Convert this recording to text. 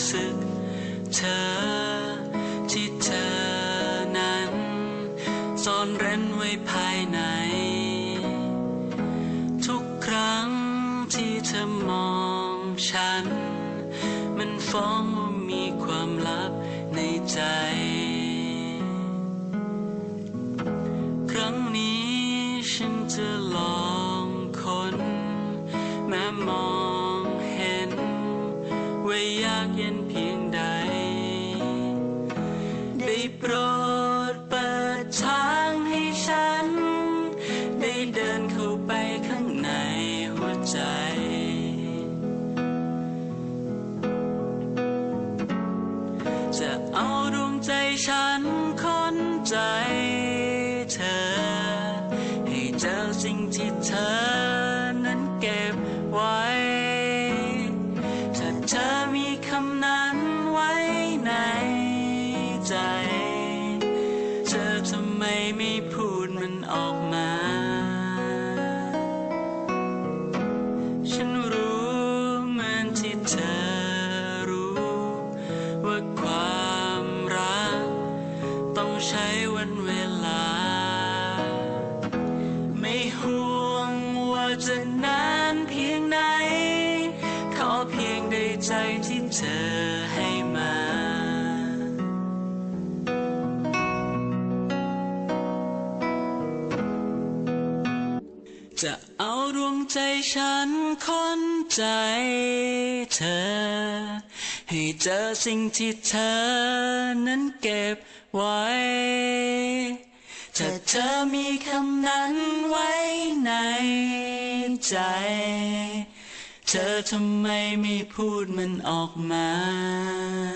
ເທີທີ່ເທີນັ້ນ ຊ່ອນເຮ້ນໄວ້ພາຍໃນ. ທຸກຄັ້ງທີ່ເທີມອງ ສັນ ມັນຟ້ອງວ່າມີຄວາມລັບໃນໃຈ. ຄັ້ງນີ້ ສັນຈະລອງຄົ້ນ ແມ້ມອງເຫັນວ່າຍາກເຢັນພຽງໃດ. ໄດ້ໂປດເປີດທາງໃຫ້ສັນ ໄດ້ເດີນເຂົ້າໄປຂ້າງໃນຫົວໃຈ. ຈະເອົາດວງໃຈສັນຄົ້ນໃຈເທີ ໃຫ້ເຈີສິ່ງທີ່ເທີນັ້ນເກັບໄວ້. ຖ້າເທີມີຄຳນັ້ນໄວ້ໃນໃຈ ເທີທຳໄມໄມ່ພູດມັນອອກມາ? ສັນຮູ້ເໝືອນທີ່ເທີຮູ້ວ່າຄວາມລັກຕ້ອງໃຊ້ວັນເວລາ. ໄມ່ຫ່ວງວ່າຈະນານພຽງໃດ ຂໍພຽງໄດ້ໃຈທີ່ເທີໃຫ້ມາ. ຈະເອົາດວງໃຈສັນຄົ້ນໃຈເທີ ໃຫ້ເຈີສິ່ງທີ່ເທີນັ້ນເກັບໄວ້. ຖ້າເທີມີຄຳນັ້ນໄວ້ໃນໃຈ ເທີທຳໄມໄມ່ພູດມັນອອກມາ? ເທີ